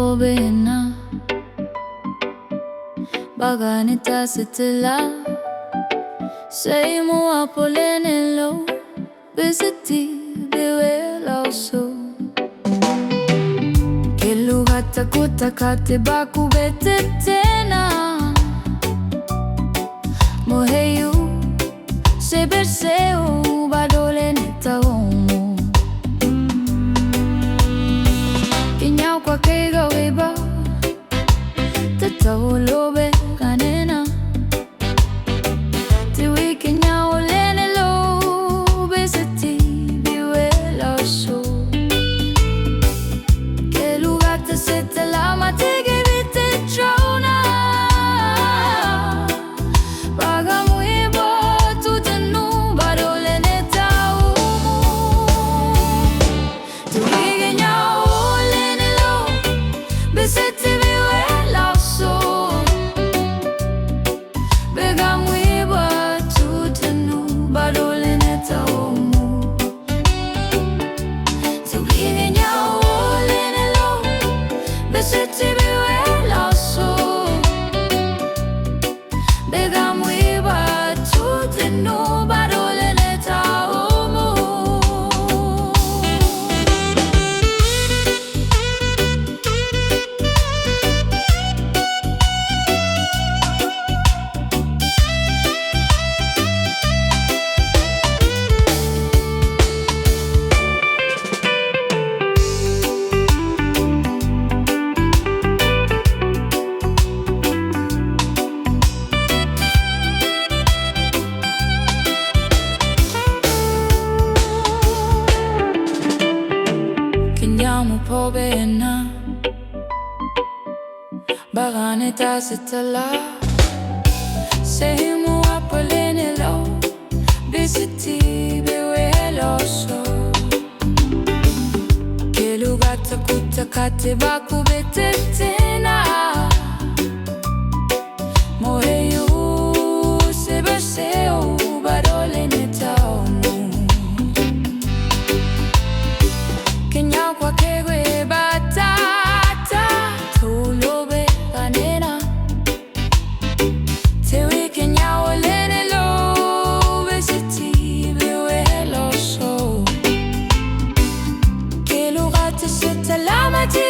ဘၣ်ဂၤန့ၣ်တၢ်စံးတလါ, စဲအံၤမိၢ်အဖိလ့န့ၣ်လီၤ, ဘ့ၣ်စတံဘ့ၣ်ဝဲလီၤစိၤ, ကဲလူၤဂၤတၢ်ကူတၢ်ကၤတ့ၢ်ဘၣ်ကူဘ့ၣ်တ့ၢ်တ့ၢ်နၤ, မိၢ်ဟ့ၣ်ယူၤ စ့ဘ့ၣ်စ့အိၣ် ဘၣ်ဒိလ့န့ၣ်တၢ်အိၣ်မူ, ကညီကွၢ်က့ၤဂီၤဂ့ၤဘၣ်, တၢ်တအိၣ်လိၤဘၣ်ဂၤန့ၣ်နၤ, တဝံၤကညီအိၣ်လ့န့ၣ်လီၤ, ဘ့ၣ်စတံဘ့ၣ်ဝဲလီၤစိၤ, ကဲလူၤဂၤတၢ်စံးတလါ မၤတ့ၢ်က့ၤဘ့ၣ်တ့ၢ်တြီနၤ, ဘၣ်ဂၤမှံဘၣ်ထူတနူ ဘၣ်ဒိလ့န့ၣ်တၢ်အိၣ်မူ, တဝံၤကညီအိၣ်လ့န့ၣ်လီၤ, ဘ့ၣ်စတံဘ့ၣ်ဝဲလီၤစိၤ, ဘၣ်ဂၤမှံဘၣ်ထူတနူ ဘၣ်ဒိလ့န့ၣ်တၢ်အိၣ်မူ, တဝံၤကညီအိၣ်လ့န့ၣ်လီၤ, ဘ့ၣ်စတံဘ့ၣ်ဝဲလီၤစိၤ, ဘၣ်ဂၤမှံဘၣ်ထူတနူ ဘၣ်ဒိလ့န့ၣ်တၢ်အိၣ်မူ. ကညီမိၢ်ဖိဘ့ၣ်နၤ, ဘၣ်ဂၤန့ၣ်တၢ်စံးတလါ, စဲအံၤမိၢ်အဖိလ့န့ၣ်လီၤ, ဘ့ၣ်စတံဘ့ၣ်ဝဲလီၤစိၤ, ကဲလူၤဂၤတၢ်ကူတၢ်ကၤတ့ၢ်ဘၣ်ကူဘ့ၣ်တ့ၢ်တ့ၢ်နၤ, မိၢ်ဟ့ၣ်ယူၤ စ့ဘ့ၣ်စ့အိၣ် ဘၣ်ဒိလ့န့ၣ်တၢ်အိၣ်မူ, ကညီကွၢ်က့ၤဂီၤဘၣ် တၢ်တအိၣ်လိၤဘၣ်ဂၤန့ၣ်နၤ, တဝံၤကညီအိၣ်လ့န့ၣ်လီၤ, ဘ့ၣ်စတံဘ့ၣ်ဝဲလီၤစိၤ, ကဲလူၤဂၤတၢ်စံးတလါ မၤတ့ၢ်